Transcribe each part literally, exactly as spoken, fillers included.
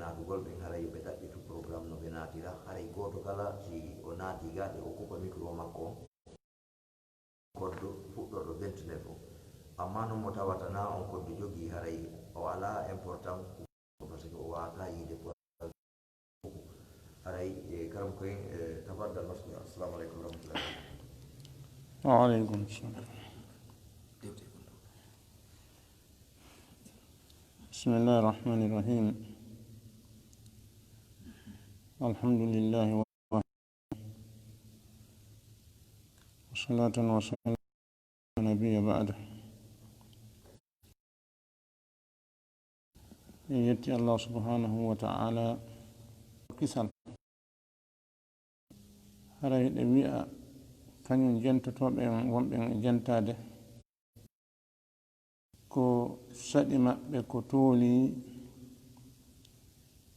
Naatugol ɓen, haray yo ɓe ɗaɓɓitu programme no ɓe naatira. Haray gooto kala, si o naati ga, ɓe okkupa micro makko on. Koddo fuɗɗorɗo vingt-neuf o. Amma non mo tawata na on koddo jogii, haray o alaa important, parce que o waawata yiide ko haray, e, karam ko en, e, tafaddal mashkura. Assalamu alaikum wa rahmatullahi. Wa alaikum salam. بسم الله الرحمن الرحيم. الحمد لله وصلاة وسلام على نبي بعده. En yetti Allah subhanahu wa ta'ala kisal. Haray hiɗen wi'a kañum jentotooɓe en wonɓe e jentaade, ko saɗi maɓɓe ko tooli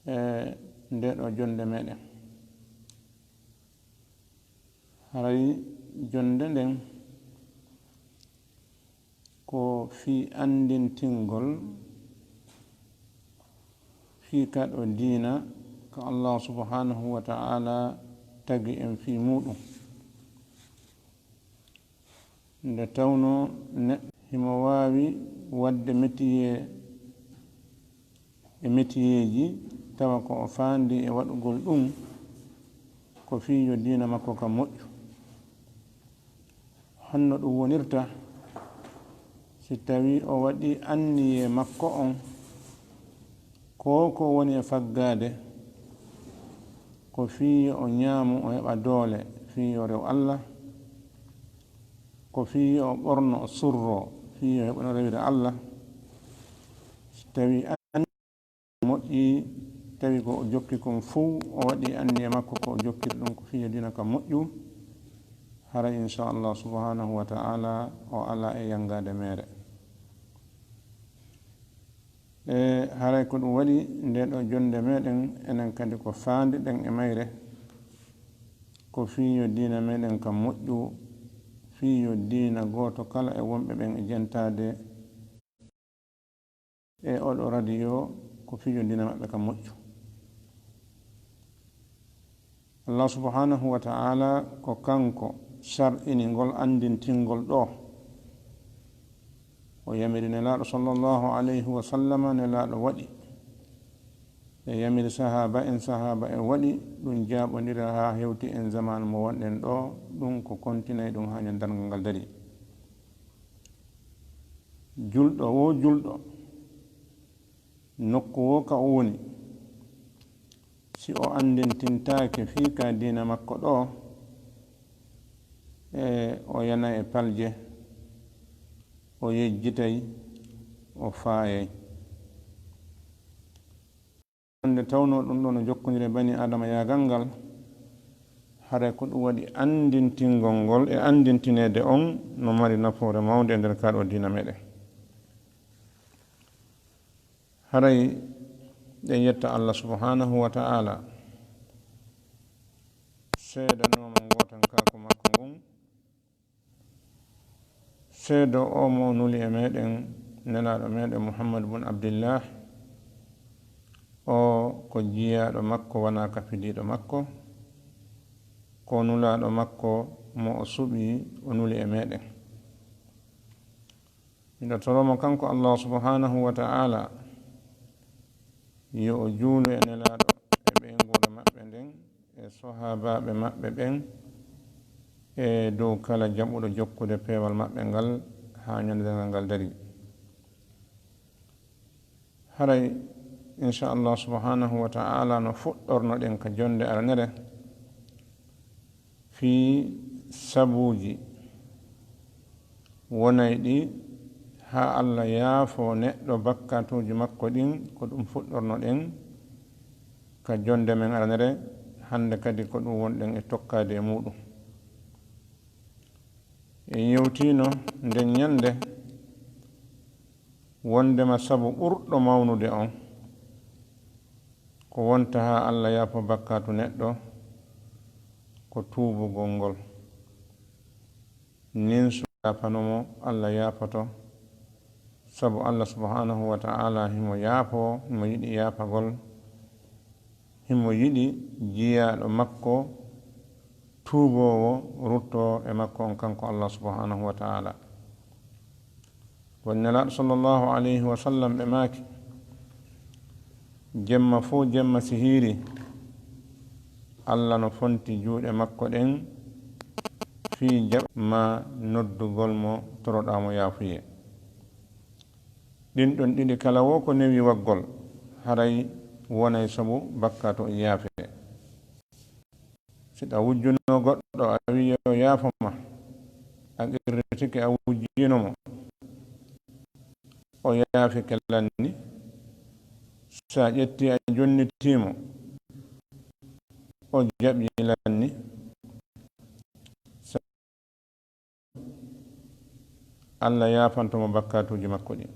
e nde ɗo jonde meɗen. Haray jonde nden ko fii anndintingol fii ka ɗo diina ka Allah subhanahu wa ta'ala tagi en fii muuɗum. Nde tawnoo neɗɗo himo waawi waɗde métier e métierji, tawa ko o faandi e waɗugol ɗum ko fii yo diina makko ka moƴƴu. Honno ɗum wonirta si tawii o waɗii anniyee makko on, ko ko woni e faggaade, ko fii yo o ñaamu, o heɓa doole, fii yo rew Allah, ko fii yo o ɓorno, o surro, fii yo heɓa no rewira Allah. Si tawii moƴƴi, tawi ko o jokki kon fow, o waɗi anniya makko ko o jokkiri ɗum ko fii yo diina ka moƴƴu, haray inchallah subhanahu wa ta'ala o alaa e yanngaade meere. E haray ko ɗum waɗi nde ɗo jonde meɗen, enen kadi ko faandiɗen e mayre, ko fii yo diina meɗen ka moƴƴu, fii yo diina gooto kala e wonɓe ɓen e jentaade e oɗo radio ko fii yo diina maɓɓe ka moƴƴu. Allah subhanahu wa ta'ala ko kanko shar'ini ngol anndintingol ɗo. O yamiri Nelaaɗo sallallahu alayhi wa sallama, Nelaaɗo waɗi. Ɓe yamiri sahaaba en, sahaaba en waɗi. Ɗum jaaɓondira haa hewti en zaman mo wonɗen ɗo. Ɗum ko kontinay ɗum haa ñande darngal ngal darii. Julɗo wo julɗo, nokku wo ka o woni, si o anndintintaake fii ka diina makko ɗo, e o yanay e palje, o yejjitay, o faayay. Nde tawnoo ɗum ɗoo no jokkondiri e banii Aadama yaagal ngal, haray ko ɗum waɗi anndintingol ngol e anndintineede on no mari nafoore mawnde e nder kaa ɗoo diina meɗen. Haray ɗen yetta Allah subhanahu wa ta'ala, seedanoomo ngootankaaku makko ngun, seedo o mo nuli e meɗen, Nelaaɗo meɗen Muhammad bun Abdillah, o ko jiyaaɗo makko, wanaa kafidiiɗo makko, ko nulaaɗo makko mo o suɓi, o nuli e meɗen. Miɗo toromo kanko Allah subhanahu wa ta'ala, yo o juulu e Nelaaɗo e ɓeynguure maɓɓe nden, e sohaabaaɓe maɓɓe ɓen, e dow kala jaɓuɗo jokkude peewal maɓɓe ngal haa ñande darngal ngal darii. Haray, inchallah subhanahu wa ta'ala, no fuɗɗornoɗen ka jonde aranere, fii sabuuji wonayɗi haa Allah yaafoo neɗɗo bakkatuuji makko ɗin, ko ɗum fuɗɗornoɗen ka jonde men aranere. Hannde kadi ko ɗum wonɗen e tokkaade e muuɗum. En yewtiino nden ñande wondema sabu ɓurɗo mawnude on ko wonta haa Allah yaafo bakkaatu neɗɗo ko tuubugol ngol. Nin so yaafano mo, Allah yaafoto, sabu Allah subhanahu wa ta'ala himo yaafo, himo yiɗi yaafagol. himo yiɗi jiyaaɗo makko tuuboowo, ruttoo e makko on, kanko Allah subhanahu wa ta'ala. Woni Nelaaɗo sallallahu alayhi wa sallam ɓe maaki, jemma fow jemma si hiiri, Allah no fonti juuɗe makko ɗen fii jaɓa ma noddugol mo, toroɗaa mo yaafuyee. Ɗin ɗon ɗiɗi kala woo ko newi waggol, haray wonay sabu bakkaatu on yaafee. Si ɗa wujjuno goɗɗo, a wi'i yo yaafo ma, a qirritike a wujjino mo, o yaafike lanni, sa ƴetti a jonnitii mo, o jaɓi lanni, sa Allah yaafanto mo bakkaatuuji makko ɗin.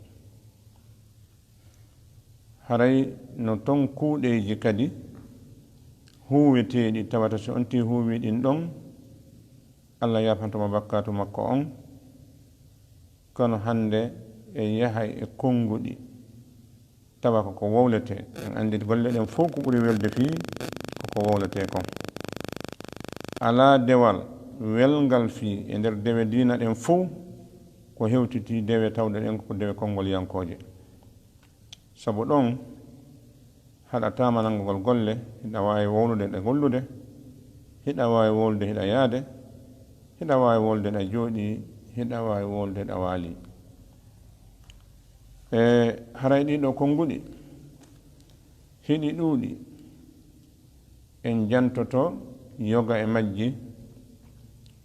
Haray no ton kuuɗeeji kadi huuweteeɗi, tawata si on tii huuwii ɗin ɗon, Allah yaafanto mo bakkaatu makko on. Kono hannde e yahay e konnguɗi, tawa ko ko wowletee. En anndi golle ɗen fow ko ɓuri welde fii ko ko wowletee kon. Alaa dewal welngal fii e nder dewe diina ɗen fow ko hewtitii dewe tawɗe ɗen ko dewe konngolyankooje. Sabu ɗon haɗataa ma nanngugol golle, hiɗa waawi wowlude ɗe gollude, hiɗa waawi wowlude hiɗa yaade, hiɗa waawi wowlude ɗa jooɗii, hiɗa waawi wowlude ɗa waalii. E haray ɗii ɗoo konnguɗi hiɗi ɗuuɗi, en jantoto yoga e majji,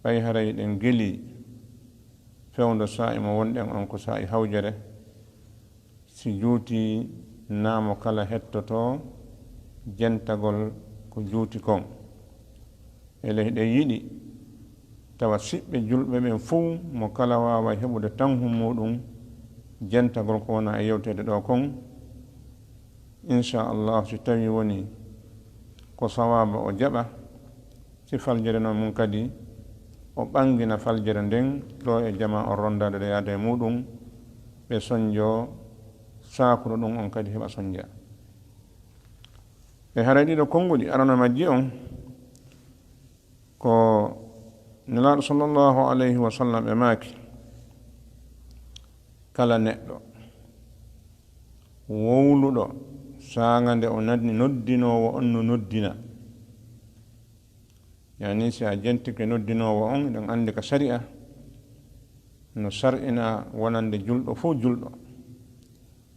ɓay haray ɗen gelii fewndo saa'i mo wonɗen on ko saa'i hawjere, si juutii naa mo kala hettotoo jentagol ko juuti kon. Eley hiɗen yiɗi tawa siɓɓe julɓe ɓen fow, mo kala waaway heɓude tanhu muuɗum jentagol ko wona e yewteede ɗoo kon. Insha Allah, si tawii wonii ko sawaaba, o jaɓa. Si faljere non mun kadi, o ɓangina faljere nden ɗoo e jamaa on ronndaade ɗo yaada e muuɗum, ɓe sonjoo, saakuɗo ɗum on kadi heɓa sonja. E haray ɗii ɗoo konnguɗi, arano majji on ko Nelaaɗo sallallahu alayhi wa sallam ɓe maaki, kala neɗɗo wowluɗo saanga nde o noddi-, noddinoowo on no noddina, yani si a jentike noddinoowo on, eɗen anndi ka sari'a no sar'ina wonande julɗo fow julɗo.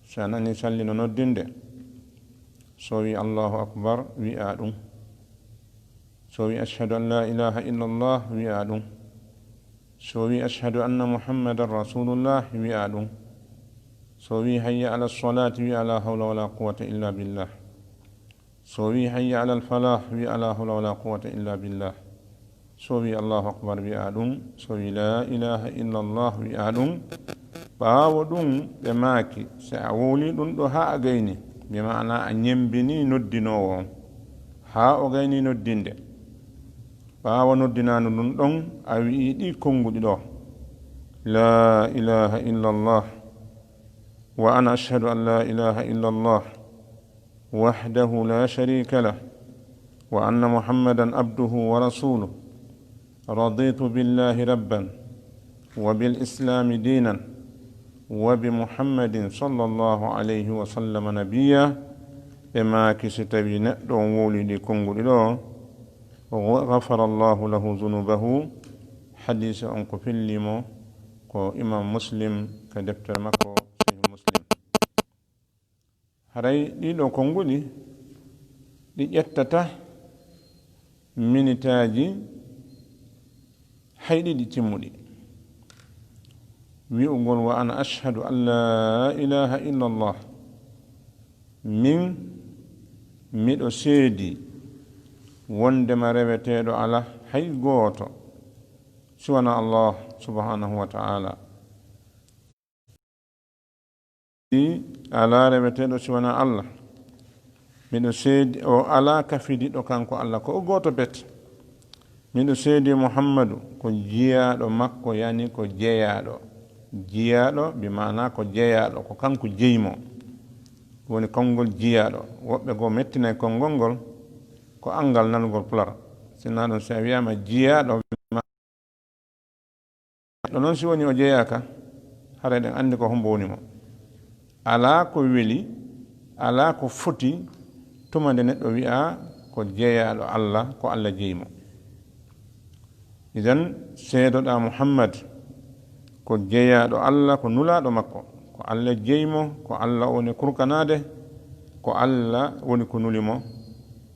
Si a nanii salli no noddinde, so wi'i Allahu Akbar, wi'aa ɗum. So wi'i ashhadu an laa ilaaha illallah, wi'aa ɗum. So wi'i ashhadu anna Muhammadan Rasulullah, wi'aa ɗum. So wi'i hayya ala salaati, wi'aa laa hawla wala quwwata illa billah. So wi'i hayya alal falah, wi'aa laa hawla wala quwwata illa billah. So wi'i Allahu Akbar, wi'aa ɗum. So wi'i laa ilaaha illallah, wi'aa ɗum. Ɓaawo ɗum ɓe maaki, si a wowlii ɗum ɗoo haa a gayni, bi maana a ñemmbinii noddinoowo on, haa o gaynii noddinde. Ɓaawo noddinaandu ndun ɗon, a wi'ii ɗii konnguɗi ɗoo, laa ilaaha illallah, wa ana ashhadu an laa ilaaha illallah, وحده لا شريك له، وأن محمدا عبده ورسوله. رضيت بالله ربا، وبالإسلام دينا، وبمحمد صلى الله عليه وسلم نبيا. Ɓe maaki, si tawii neɗɗo on wowlii ɗii konnguɗi ɗoo, غفر الله له ذنوبه. Hadiise on ko fillii mo ko Imam Muslim ka deftere makko Sahih Muslim. Haray ɗii ɗoo konnguɗi, ɗi ƴettata minitaaji hay ɗiɗi timmuɗi. Wi'ugol, "Wa ana ashhadu an laa ilaaha illallah." Min miɗo seedii wonndema reweteeɗo alaa hay gooto si wanaa Allah subhanahu wa ta'ala. Alaa reweteeɗo si wanaa Allah. Miɗo seedi o alaa kafidiiɗo kanko Allah, ko o gooto pet. Miɗo seedi Muhammadu ko jiyaaɗo makko, yani ko jeyaaɗo. Jiyaaɗo bi maana ko jeyaaɗo, ko kanko jeyi mo. Woni konngol jiyaaɗo. Woɓɓe goo mettinay konngol ngol, ko anngal nanugol pular. Sinaa ɗum, si a wiyaama jiyaaɗo, neɗɗo noon, si woni o jeyaaka, haray ɗen anndi ko hombo woni mo. Alaa ko weli, alaa ko foti tuma nde neɗɗo wi'a ko jeyaaɗo Alla, ko Alla jeyi mo. Idan, seedoɗaa Muhammad ko jeyaaɗo Alla, ko nulaaɗo makko, ko Alla jeyi mo, ko Alla o woni kurkanaade, ko Alla woni ko nuli mo.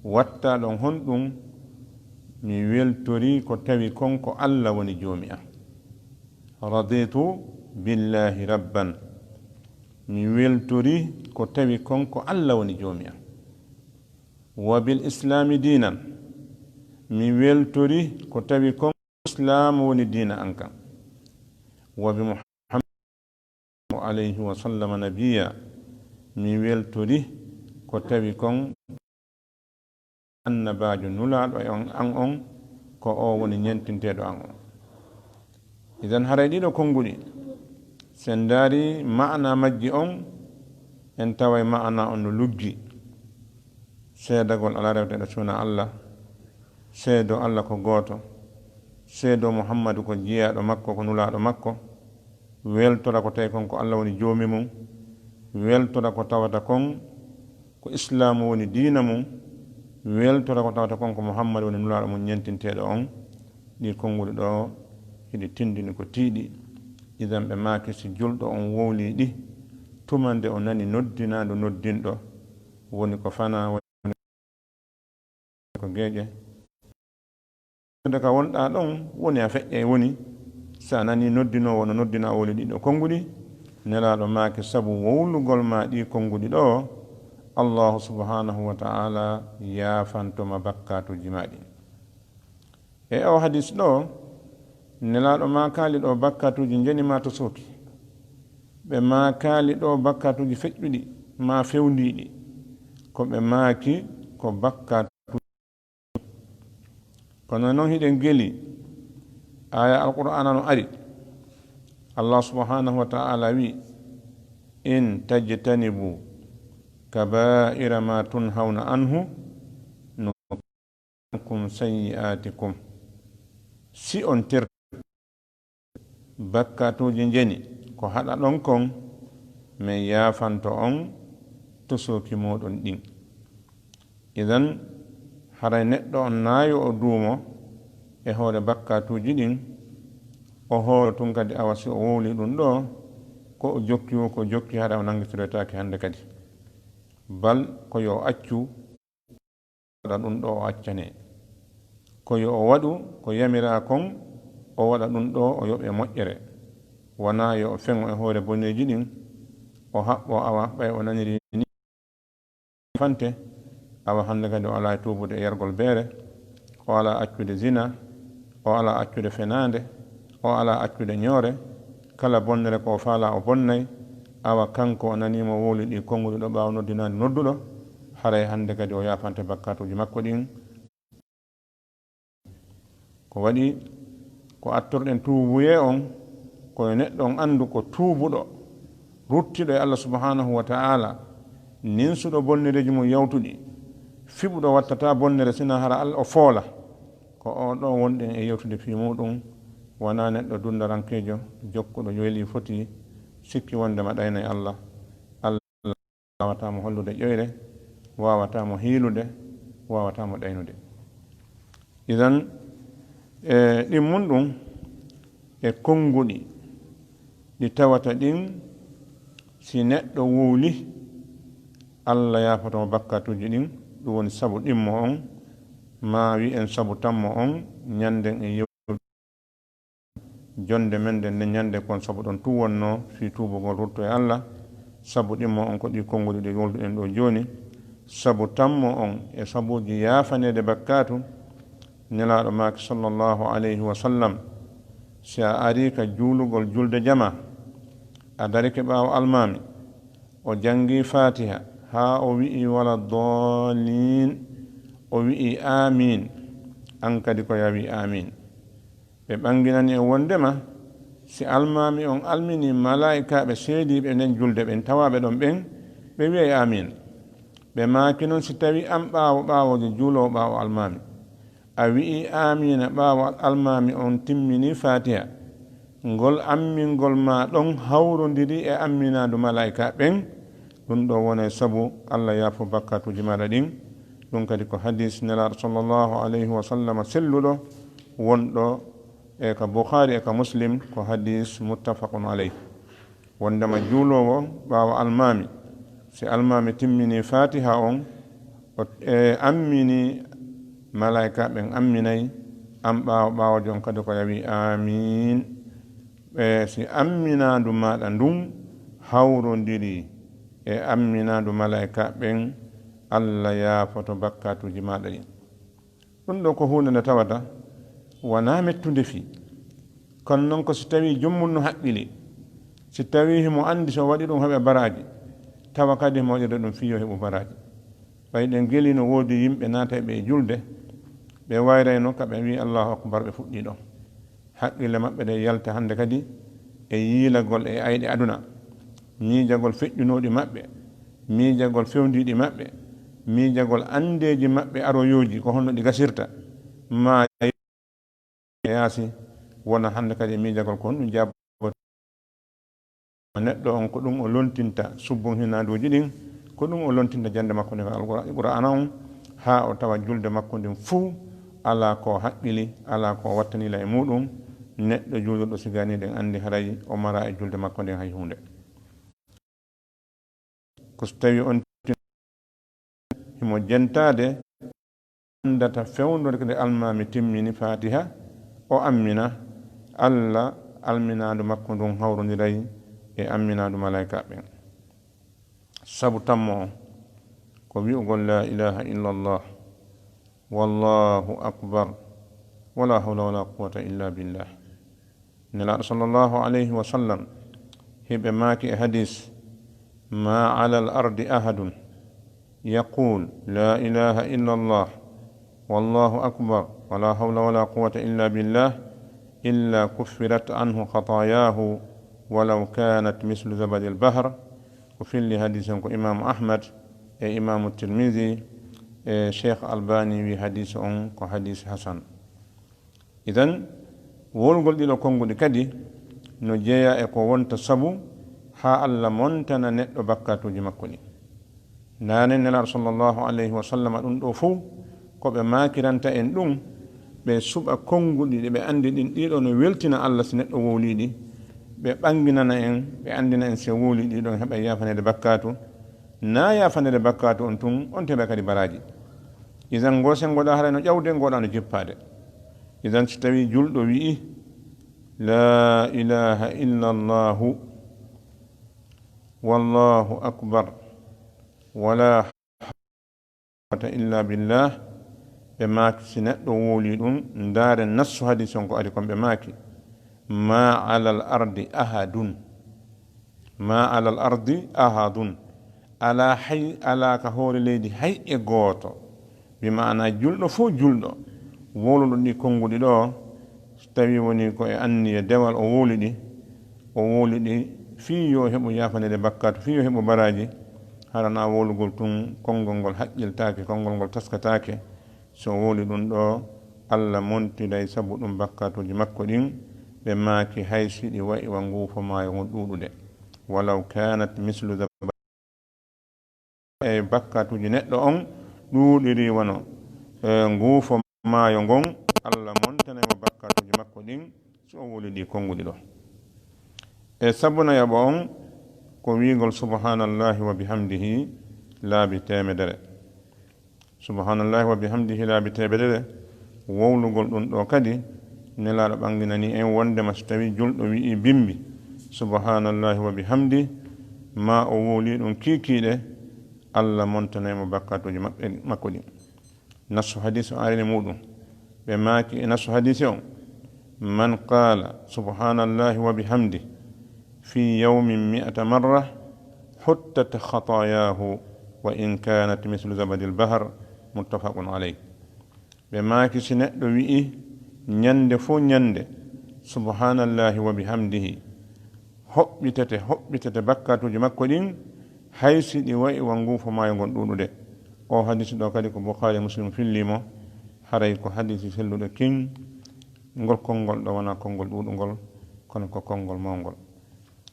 Watta ɗon honɗum, mi weltori ko tawi kon ko Alla woni Joomi am. Raditu billahi rabban. Mi weltori ko tawi kon ko Alla woni Joomi am. Wa bil islami diinan. Mi weltori ko tawi kon Islaam woni diina an kan. Wa bi Muhammad alayhi wa sallam nabiyya. Mi weltori ko tawi kon annabaajo nulaaɗo e on, an on, ko o woni ñentinteeɗo an on. Idan haray ɗiɗo konnguɗi, si en ndaari maana majji on, en taway maana on no luggi. Seedagol alaa rewteeɗo si wonaa Alla, seedo Alla ko gooto, seedo Muhammadu ko jiyaaɗo makko, ko nulaaɗo makko, weltora ko tawi kon ko Alla woni Joomi mum, weltora ko tawata kon ko Islaamu woni diina mum, weltora ko tawata kon ko Muhammadu woni nulaaɗo mum ñentinteeɗo on. Ɗi konnguɗi ɗo hiɗi tindini ko tiiɗi. Idan ɓe maaki si julɗo on wowlii ɗi, tuma nde o nani noddinaandu noddinɗo, woni ko fanaa, woni ko geeƴe. Nde ka wonɗaa ɗon woni a feƴƴay woni, si a nanii noddinoowo no noddina o wowli ɗiɗo konnguɗi, Nelaaɗo maaki sabu wowlugol maa ɗii konnguɗi ɗoo, Allaahu subhaanahu wa ta'aalaa yaafanto ma bakkaatuuji maa ɗin. E oo hadiis ɗoo, Nelaaɗo maakaali ɗoo bakkaatuuji njeni maa to sooki. Ɓe maakaali ɗoo bakkaatuuji feƴƴuɗi maa fewndiiɗi. Ko ɓe maaki ko bakkaatu Kono non hiɗen geli, aaya Alqur'aana no ari. Allah subhanahu wa ta'ala wi, "In tajtanibu kaba'ira ma tunhawna anhu nukaffir ankum sayyi'atikum." Si on ter bakkaatuuji njeni ko haɗaɗon kon, men yaafanto on tosooki mooɗon ɗin. Idan, haray neɗɗo on naa yo o duumo e hoore bakkaatuuji ɗin, o hooro tun kadi, awa si o wowli ɗun ɗoo, ko o jokki woo ko jokki, haray o nanngitoreetaake hannde kadi. Bal ko yo o accu waɗa ɗun ɗoo o accanee. Ko yo o waɗu ko yamiraa kon, o waɗa ɗun ɗoo o yoɓee moƴƴere. Wanaa yo o feŋo e hoore boneeji ɗin, o haɓɓoo awa ɓay o nanirii nii fante, awa hannde kadi o alaa e tuubude e yargol beere, o alaa accude zina, o alaa accude fenaande, o alaa accude ñoore, kala bonnere ko o faalaa o bonnay, awa kanko o nanii mo wowli ɗii konnguɗi ɗoo ɓaawo noddinaande nodduɗo, haray hannde kadi o yaafante bakkaatuuji makko ɗin. Ko waɗi ko attorɗen tuubuyee on, ko yo neɗɗo on anndu ko tuubuɗo, ruttiɗo e Allah subhanahu wa ta'ala, ninsuɗo bonnereeji mum yawtuɗi, fiɓuɗo wattataa bonnere sinaa hara Allah o foola. Ko oo ɗoo wonɗen e yewtude fii muuɗum, wanaa neɗɗo dunndarankeejo, jokkuɗo welii foti, sikki wonndema ɗaynay Allah. Allah waawataa mo hollude ƴoyre, waawataa mo hiilude, waawataa mo ɗaynude. Idan, e ɗimmun ɗum, e konnguɗi ɗi tawata ɗin, si neɗɗo wowli, Allah yaafoto mo bakkaatuuji ɗin, ɗum woni sabu ɗimmo on, maa wi'en sabu tammo on, ñannden en yew-, jonnde men nden, nden ñannde kon sabu ɗon tun wonnoo fii tuubugol rutto e Allah, sabu ɗimmo on ko ɗii konnguɗi ɗi wolduɗen ɗoo jooni, sabu tammo on e sabuuji yaafaneede bakkaatu, Nelaaɗo maaki, sallallahu alayhi wa sallam, si a arii ka juulugol julde jamaa, a darike ɓaawo almaami, o janngii Faatiha haa o wi'i wala daalliin, o wi'i aamiin, an kadi ko yo a wi' aamiin. Ɓe ɓanginani en wonndema si almaami on alminii malaa'ikaaɓe seediiɓe nden julde ɓen tawaaɓe ɗon ɓen, ɓe wi'ay aamiin. Ɓe maaki noon, si tawii aan ɓaawo ɓaawoojo juuloowo ɓaawo almaami, a wi'ii aamiina ɓaawo almaami on timmini faatiha, ngol ammingol maa ɗon hawrondiri e amminaandu malaa'ika ɓen, ɗum ɗo wonay sabu Alla yaafo bakkaatuuji maaɗa ɗin. Ɗum kadi ko hadiis Nelaaɗo sallallahu alayhi wa sallam selluɗo, wonɗo e ka Bukhaari e ka Muslim, ko hadiis muttafaqun alayh. Wondema juuloowo ɓaawo almaami, si almaami timmini faatiha on, o, e, ammini, malaa'ika ɓen amminay, aan ɓaawo ɓaawoojo on kadi ko yawi aamiin. Ɓe si amminaandu maaɗa ndun hawrondiri e amminaandu malaa'ika ɓen, Alla yaafoto bakkaatuuji maaɗa ɗin. Ɗum ɗo ko huunde nde tawata wonaa mettunde fii. Kono noon ko si tawii joom mum no haqqili, si tawii himo anndi so waɗi ɗum heɓa baraaji, tawa kadi himo waɗira ɗum fii yo heɓu baraaji. Ɓay ɗen geli no woodi yimɓe naatayɓe e julde, ɓe wayrayno ka ɓe wi'i Allahu Akbar ɓe fuɗɗii ɗon. Haqqille maɓɓe ɗe yalta hannde kadi e yiilagol e ayɗe aduna, miijagol feƴƴunooɗi maɓɓe, miijagol fewndiiɗi maɓɓe, miijagol anndeeji maɓɓe aroyooji ko honno ɗi gasirta, ma e yaasi, wona hannde kadi e miijagol ko honɗum jaabo. Neɗɗo on, ko ɗum o lontinta subbunhinaanduuji ɗin, ko ɗum o lontinta jannde makko nden, Alqur'aana on, haa o tawa julde makko nden fuu alaa ko haqqili, alaa ko wattanila e muuɗum. Neɗɗo juulirɗo, si gayni ɗen anndi haray o maraa e julde makko nden hay huunde. Ko so tawii on himo jentaade, anndata fewndo nde almaami timmini Faatiha, o ammina, Alla alminaandu makko ndun hawrondiray e amminaandu malaa'ika ɓen. Sabu tammo on ko wi'ugol laa ilaaha illallah, wallaahu akbar, walaa hawla walaa quwwata illaa billah. Nelaaɗo sallallahu alayhi wa sallam hiɓe maaki e hadiis, ما على الأرض أحد يقول لا إله إلا الله والله أكبر ولا حول ولا قوة إلا بالله إلا كفرت عنه خطاياه ولو كانت مثل زبد البحر. Ko filli hadiis on ko Imaamu Ahmad e Imaamu Tirmidi, e Sheikh Albani wi hadiis on ko hadiis hasan. Idan, wowlugol ɗiɗo konnguɗi kadi no jeyaa e ko wonta sabu haa Alla montana neɗɗo bakkaatuuji makko ɗin. Naane Nelaaɗo sallallahu alayhi wa sallam ɗum ɗo fow ko ɓe maakiranta en ɗum, ɓe suɓa konnguɗi ɗi ɓe anndi ɗin, ɗiɗo no weltina Alla si neɗɗo wowlii ɗi, ɓe ɓanginana en, ɓe anndina en si wowlii ɗiɗon heɓa yaafaneede bakkaatu. Na yaafaneede bakkaatu on tun, on heɓa kadi baraaji. Idan, ngo senngoɗaa haray no ƴawde, ngoɗaa no jippaade. Idan, si tawii julɗo wi'i, "Laa ilaaha illallaahu, wallaahu akbar, walaa hawla illaa billaah," ɓe maaki, si neɗɗo wowlii ɗum, ndaare nassu hadiis on ko ari kon, ɓe maaki, "Maa alal ardi ahadun." "Maa alal ardi ahadun." Alaa hay, alaa ka hoore leydi hay e gooto. Bi maana julɗo fof julɗo, wowluɗo ɗi konnguɗi ɗo, so tawii woni ko e anniya dewal o wowli ɗi, o wowli ɗi fii yo heɓu yaafaneede bakkaatu, fii yo heɓu baraaji, hara na wowlugol tun konngol ngol haqqiltaake, konngol ngol taskataake. So wowli ɗum ɗo, Alla montiray sabu ɗum bakkaatuuji makko ɗin, ɓe maaki hay si ɗi wa'i wa nguufo maayo ngon ɗuuɗude. "Walaw kanat mislu zaba-," e bakkaatuuji neɗɗo on ɗuuɗiri wano, e, nguufo maayo ngon, Alla montanay mo bakkaatuuji makko ɗin, so o wowli ɗi konnguɗi ɗo. E sabu nayaɓo on, ko wi'ugol subhaanallahi wa bihamdihi laabi teemedere. Subhaanallahi wa bihamdihi laabi teemedere, wowlugol ɗum ɗo kadi, Nelaaɗo ɓanginani en wondema so tawii julɗo wi'ii bimbi, "Subhaanallahi wa bihamdi," maa o wowlii ɗum kiikiiɗe, Alla montanay mo bakkaatuuji maɓɓe, makko ɗin. Nassu hadiis o arini muɗum. Ɓe maaki e nassu hadiisi on, "Man qaala subhaanallahi wa bihamdi fi yawmin mi'ata marra, huttat khataayaahu wa in kaanat mislu zabadil bahr." Muttafaqun alayh. Ɓe maaki, si neɗɗo wi'i ñande fof ñande, "Subhaanallahi wa bihamdihi," hoɓɓitete, hoɓɓitete bakkaatuuji makko ɗin, Hay si ɗi wayi wa nguufo maayo ngon ɗuuɗude. O hadisi ɗo kadi ko Bukhari e Muslim fillii mo, haray ko hadisi selluɗo kiñ. Ngol konngol ɗo wonaa konngol ɗuuɗungol, kono ko konngol mawngol.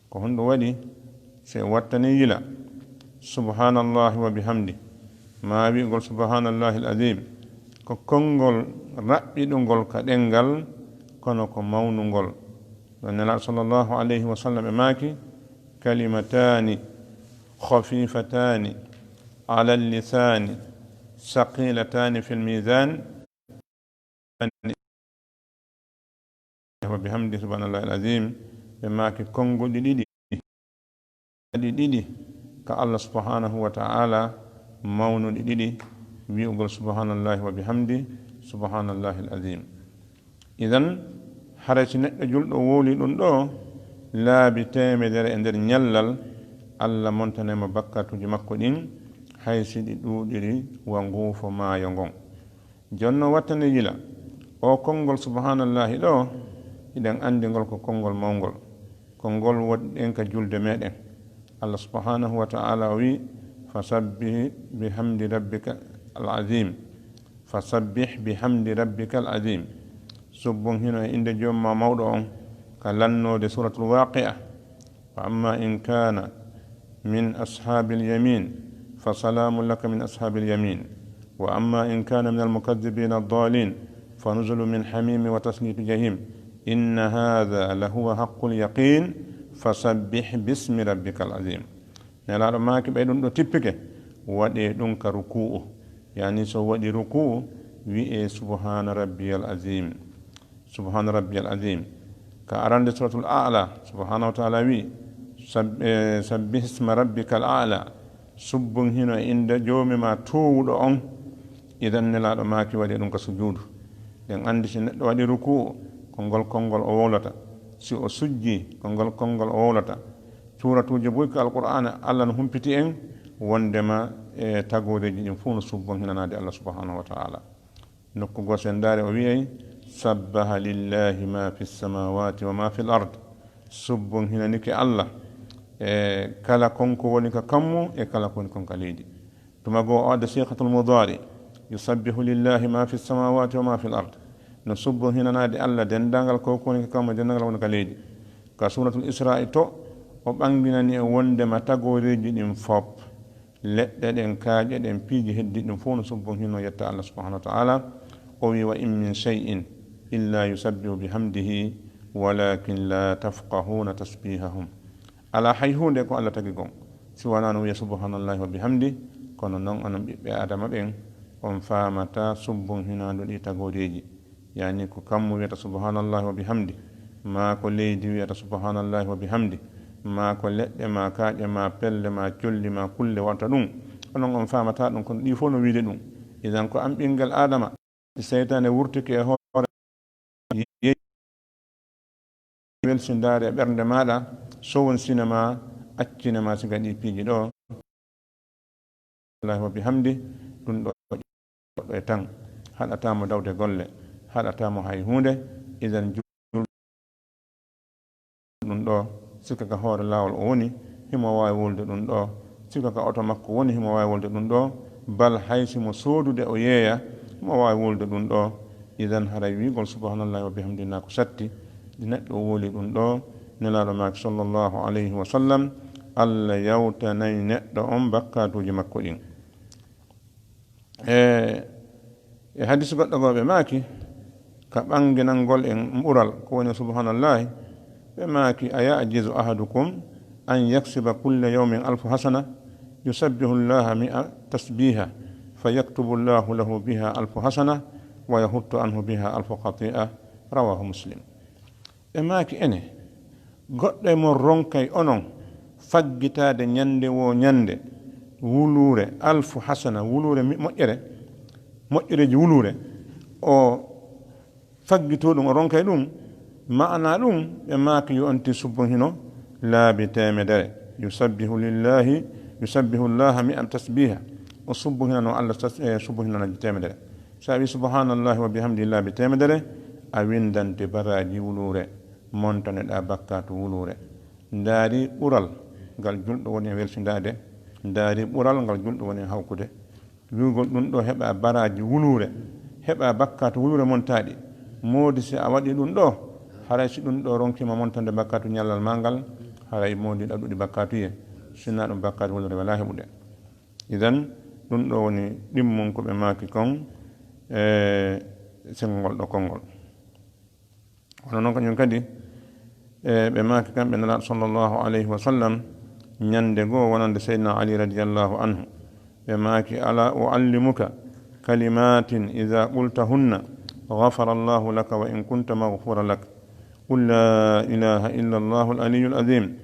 Ko honɗum waɗi? Si wattani yila, "Subhanallahi wa bihamdi," maa wi'ugol, "Subhanallahi al-azim," ko konngol raɓɓiɗungol ka ɗemngal, kono ko mawnungol. Ɗo Nelaaɗo sallallahu alayhi wa sallam ɓe maaki, "Kalimataani khafifataani ala lisaani, saqilataani fil mizan." Wa bihamdi, subhanallahi al-azim. Ɓe maaki, konnguɗi ɗiɗi, ɗi ɗiɗi ka Allah subhanahu wa ta'ala, mawnuɗi ɗiɗi, wi'ugol subhanallahi wa bihamdi, subhanallahi al-azim. Idan, haray si neɗɗo julɗo wowli ɗum ɗo laabi teemedere e nder ñallal, Allah montanay mo bakkatuuji makko ɗin, hay si ɗi ɗuuɗiri wa nguufo maayo ngon. Jonno wattane yila, o konngol subhanallahi ɗo, hiɗen anndi ngol ko konngol mawngol. Ko ngol woɗɗen ka julde meɗen. Allah subhanahu wa ta'ala o wi, "Fasabbih bihamdi rabbika al-azim." "Fasabbih bihamdi rabbika al-azim." Subbun hino e innde Joomi ma mawɗo on, ka lannoode Suratul Waqi'a. "Wa amma in kana min ashabil yamin, fa salamun laka min ashabil yamin. Wa amma in kana min al-mukazzibin ad-dallin, fa nuzulun min hamim wa taslitu jahim. Inna hadha la huwa haqqul yaqin, fasabbih bismi rabbikal azim." Nelaaɗo maaki, ɓay ɗum ɗo tippike, waɗee ɗum ka ruku'u. Yani, so waɗi ruku'u, wi'ee, "Subhana rabbiyal azim. Subhana rabbiyal azim." Ka arande Suratul A'la, subhanahu wa ta'ala wi, "Sab-, eh, sabbih isma rabbikal a'la." Subbun hino e innde Joomi ma toowuɗo on. Idan Nelaaɗo maaki, waɗee ɗum ka sujuudu. Ɗen anndi si neɗɗo waɗi ruku'u, ko ngol konngol o wowlata. Si o sujji, ko ngol konngol o wowlata. Suuratuuji buy ka Alqur'aana, Allah no humpiti en wondema e tagooreeji ɗin fow no subbon hinanaade Allah subhanahu wa ta'ala. Nokku goo sen ndaare o wi'ay, "Sabbaha lillahi ma fi samawati wa ma fil ard." Subbon hinanike Allah e kala kon ko woni ka kammu e kala ko woni kon ka leydi. Tuma goo o adda siqatul mudaari, "Yusabbihu lillahi ma fi samawati wa ma fil ard." No subbon hinanaade Allah denndaangal ko woni ka kammu e denndaangal ko woni ka leydi. Ka Suuratul Isra'i to, o ɓanginani en wondema tagooreeji ɗin fop, leɗɗe ɗen, kaaƴe ɗen, piiji heddiiɗi ɗin fow no subbon hino yetta Allah subhanahu wa ta'ala. O wi, "Wa in min shay'in illa yusabbihu bihamdihi, walakin la tafqahuna tasbihahum." Alaa hay huunde ko Allah tagi kon, si wanaa no wi'a, "Subhanallahi wa bihamdi," kono non onon ɓiɓɓe Aadama ɓen, on faamataa subbon hinaandu ɗi tagooreeji. Yani ko kammu wi'ata, "Subhanallahi wa bihamdi," maa ko leydi wi'ata, "Subhanallahi wa bihamdi," maa ko leɗɗe, maa kaaƴe, maa pelle, maa colli, maa kulle waɗata ɗum. Onon on faamataa ɗum, kono ɗi fow no wi'ude ɗum. Idan ko an ɓinngel Aadama, si seytaane wurtike e hoore, welsindaare e ɓernde maaɗa, sowonsina ma, accina ma siga ɗi piiji ɗo. Allahi wa bihamdi, ɗum ɗo ƴoƴɗo e tan, haɗataa mo dawde golle, haɗataa mo hay huunde. Idan jul-, ɗum ɗo, sikka ka hoore laawol o woni, himo waawi wowlude ɗum ɗo, sikka ka oto makko woni, himo waawi wowlude ɗum ɗo, bal hay si mo soodude o yeeya, himo waawi wowlude ɗum ɗo. Idan haray wi'ugol subhanallahi wa bihamdi na ko satti, ɗi neɗɗo wowli ɗum ɗo, Nelaaɗo maaki sallallahu alayhi wa sallam, Allah yawtanay neɗɗo on bakkaatuuji makko ɗin. E, e hadis goɗɗo goo ɓe maaki, ka ɓanginangol en ɓural, ko woni subhanallahi, ɓe maaki, "Aya'jizu ahadukum an yaksiba kulla yawmin alfu hasana, yusabbihu Allaha mi'a tasbiha, fa yaktubu Allahu lahu biha alfu hasana, wa yahuttu anhu biha alfu khati'a." Rawahu Muslim. Ɓe maaki, "Ene, goɗɗo e mon ronkay onon faggitaade ñande woo ñande wuluure alfu hasana, wuluure mi-, moƴƴere, moƴƴereeji wuluure, o faggitoo ɗum, o ronkay ɗum?" Maanaa ɗum, ɓe maaki, "Yo on tin subbon hino laabi teemedere. Yusabbihu lillahi, yusabbihu Allaha mi'a tasbiha." O subbon hinano Allah tas-, e subbon hinanaaji teemedere. So a wi subhanallahi wa bihamdihi laabi teemedere, a windante baraaji wuluure, montane ɗa bakkaatu wuluure. Ndaari ɓural ngal julɗo woni e welsindaade, Ndaari ɓural ngal julɗo woni e hawkude. Wi'ugol ɗum ɗo heɓa baraaji wuluure, heɓa bakkaatu wuluure montaaɗi. Moodi si a waɗi ɗum ɗo, haray si ɗum ɗo ronkiima montande bakkaatu ñallal maa ngal, haray moodi ɗaɗɗuɗi bakkaatuye. Sinaa ɗum bakkaatu wuluure walaa heɓude. Idan, ɗum ɗo woni ɗimmun ko ɓe maaki kon e sengol ɗo konngol. Kono noon kañum kadi, e, ɓe maaki kamɓe Nelaaɗo sallallahu alayhi wa sallam, ñande goo wonande Seydina Ali radiyallahu anhu, ɓe maaki: "Ala uallimuka kalimatin ida qultahunna gafara Allahu laka wa in kunta magfura lak. Qul la ilaha illa Allahu al-aliyyul azim.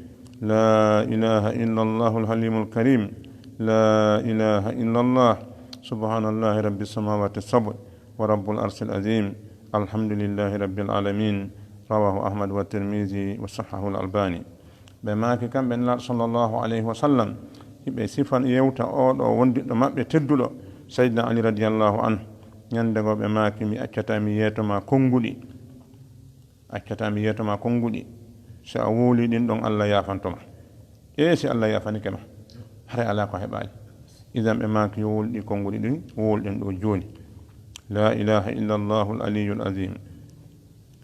La ilaha illa Allahu al-halimul karim. La ilaha illa Allah. Subhanallahi rabbi samawati sab'i wa rabbul arsil azim. Alhamdulillahi rabbil alamin." Rawahu Ahmad wa Tirmidhi wa sahhahu al-Albani. Ɓe maaki kamɓe Nelaaɗo sallallahu alayhi wa sallam, hiɓe sifan yewta oo ɗo wondiɗɗo maɓɓe tedduɗo, Seydina Ali radiyallahu anhu. Ñande goo ɓe maaki: "Mi accataa mi yeeto ma konnguɗi. Accataa mi yeeto ma konnguɗi. Si a wowlii ɗin ɗon, Allah yaafanto ma." E si Allah yaafanike ma, haray alaa ko a heɓaali. Idan ɓe maaki: "Yo wowlu ɗi konnguɗi ɗin, wowlu ɗen ɗo jooni. La ilaha illa Allahu al-aliyyul azim.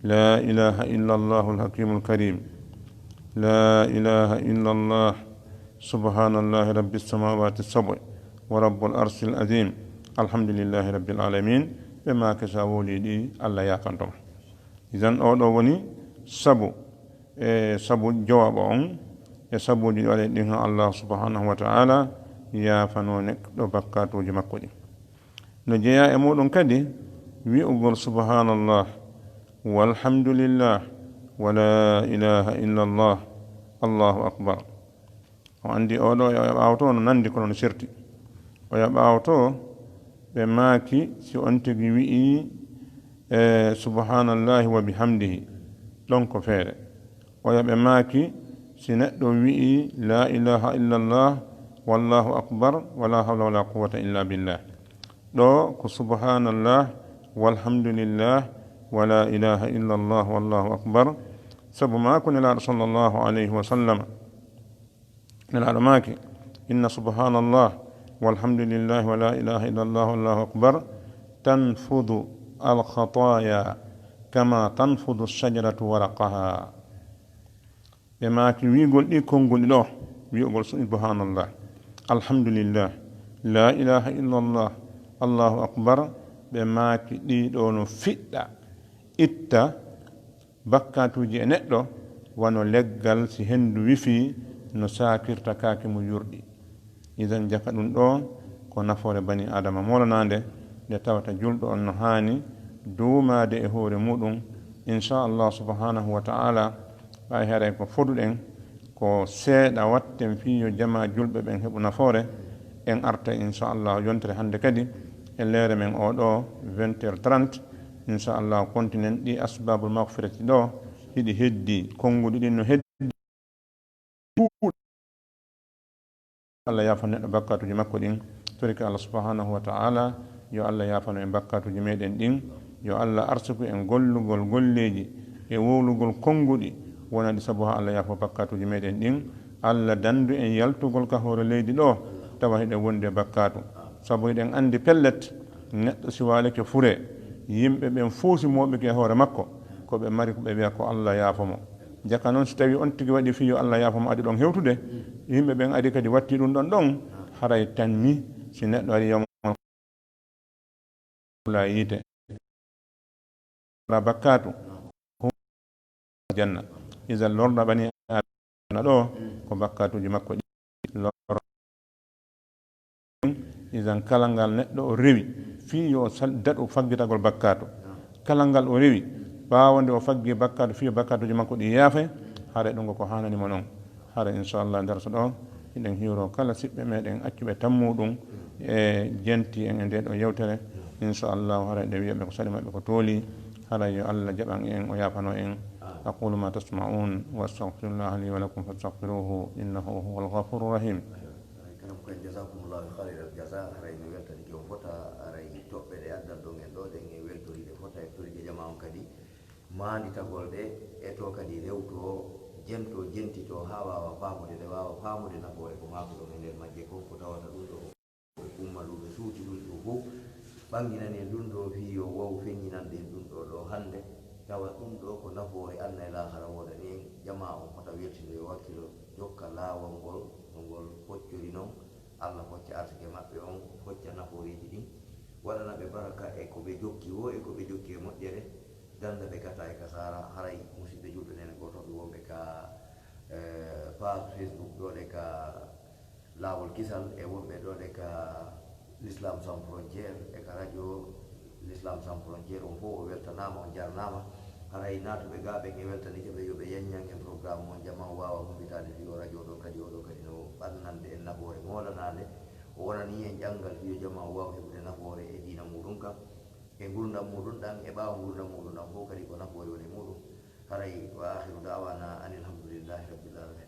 La ilaha illa Allahu al-hakimul karim. La ilaha illa Allah. Subhanallahi rabbi samawati sab'i wa rabbul arsil azim. Alhamdulillahi rabbil alamin." Ɓe maaki: "Si a wowlii ɗi, Allah yaafanto ma." Idan oo ɗo woni sabu, e sabu jowaaɓo on, e sabuuji ɗi waɗi ɗin, ha Allah subhanahu wa ta'ala yaafanoo neɗɗo bakkaatuuji makko ɗin. No jeyaa e muɗum kadi wi'ugol subhanallah, walhamdulillah, wa la ilaha illa Allah, Allahu akbar. On anndi oo ɗo, o yaɓa ɓaawo to no nanndi kono no serti. O yaɓa ɓaawo to ɓe maaki si on tigi wi'i, e, subhanallahi wa bihamdihi, ɗon ko feere. O yaɓa ɓe maaki si neɗɗo wi'i la ilaha illallah, wallahu akbar, wala hawla wala quwwata illa billah. Ɗo ko subhanallah, walhamdulillah, wala ilaha illallah, wallahu akbar. Sabu maako Nelaaɗo sallallahu alayhi wa sallam, Nelaaɗo maaki: "Inna subhanallah, walhamdulillah, wa la ilaha illallah, wallahu akbar, tanfudu al-khataya kama tanfudu shajaratu waraqaha." Ɓe maaki wi'ugol ɗi konngol ɗi ɗo, wi'ugol subhanallah, alhamdulillah, la ilaha illallah, Allahu akbar, ɓe maaki ɗi ɗo no fiɗɗa, itta bakkaatuuji e neɗɗo, wano leggal si henndu wifii no saakirta kaake mum yurɗi. Idan jaka ɗum ɗo ko nafoore bani Aadama moolanaande, nde tawata julɗo on no haani duumaade e hoore muɗum. Insha Allah subhanahu wa ta'ala, ɓay haray ko foduɗen, ko seeɗa watten fii yo jamaa julɓe ɓen heɓu nafoore. En arta insha Allah yontere hannde kadi e leere men oo ɗo vingt heures trente. Insha Allah kontinen ɗi asbabul maghfirati ɗo hiɗi heddi, konnguɗi ɗin no heddi. Allah yaafan neɗɗo bakkaatuuji makko ɗin. Torike Allah subhanahu wa ta'ala, yo Allah yaafano en bakkaatuuji meɗen ɗin. Yo Allah arsuku en gollugol golleeji e wowlugol konnguɗi wonani sabu haa Allah yaafo bakkaatuuji meɗen ɗin. Allah dandu en yaltugol ka hoore leydi ɗo, tawa hiɗen wondi e bakkaatu. Sabu hiɗen anndi pellet, neɗɗo si waalike fure, yimɓe ɓen fow si mooɓike e hoore makko, ko ɓe mari ko ɓe wi'a ko Allah yaafo mo. Jaka non, si tawi on tigi waɗi fii yo Allah yaafo mo, adi ɗon hewtude, yimɓe ɓen adi kadi watti ɗum ɗon ɗon, haray tanmi si neɗɗo ari yawmal la yiite. Wala bakkaatu. Janna. Idan lorna bani Aadama ɗo ko bakkaatuuji makko ɗi lor-, idan kala ngal neɗɗo o rewi fii yo o sal-, daɗu faggitagol bakkaatu. Kala ngal o rewi ɓaawo nde o faggi bakkaatu fii yo bakkaatuuji makko ɗi yaafe, haray ɗum ko ko haanani mo non. Hara, inchallah, ndarto ɗo, hiɗen hiwro kala siɓɓe meɗen accuɓe tammuɗum e jenti en e nde ɗo yewtere. Inchallah, hara eɗen wiyaɓe ko saɗi maɓɓe ko tooli. Hara yo Allah jaɓan en, o yaafano en. أقول ما تسمعون وأستغفر الله لي ولكم فاستغفروه إنه هو الغفور الرحيم. Karam ko en, jazakumullahu khairal jaza. Haray mi weltanike on fota, haray toɓɓe ɗe addan ɗon en ɗo, ɗen e weltoriɗe fota e torike jama on kadi. Maanditagol ɗe e to kadi rewto jento jentito haa waawa faamude, nde waawa faamude nafoore ko maakuɗon e nder majje kon, ko tawata ɗum ɗo ko umma ɗum ɓe suuti ɗum ɗo fof, ɓanginani en ɗum ɗo fii yo waw feññinande en ɗum ɗo ɗo hannde, tawa ɗum ɗo ko nafoore aduna e laakara woodani en. Jamaa on fota weltindo yo wakkilo jokka laawol ngol no ngol foccori non, Allah focca arsike maɓɓe on, focca nafooreeji ɗin, waɗana ɓe baraka e ko ɓe jokki woo e ko ɓe jokki e moƴƴere, danda ɓe gata e kasaara. Haray musiɓɓe julɓe nene gooto ɓe wonɓe ka eh, page Facebook ɗo ɗe ka Laawol Kisal e wonɓe ɗo ɗe ka L'Islam Sans Frontière e ka radio L'Islam Sans Frontière, on fof o weltanaama, on jarnaama. Haray naatuɓe gaa ɓen e weltani ɓe yo ɓe yaññan en programme on, jamaa waawa humbitaade fii o radio ɗo kadi, oɗo kadi no ɓannande en nafoore moolanaande, o wonani en ƴanngal fii yo jamaa waawa heɓude nafoore e diina muuɗum kan, e ngurdam muuɗum ɗan, e ɓaawo ngurdam muuɗum ɗan fof kadi ko nafoore woni muuɗum. Haray, wa akhiru da'wana anil hamdulillahi rabbil alamin.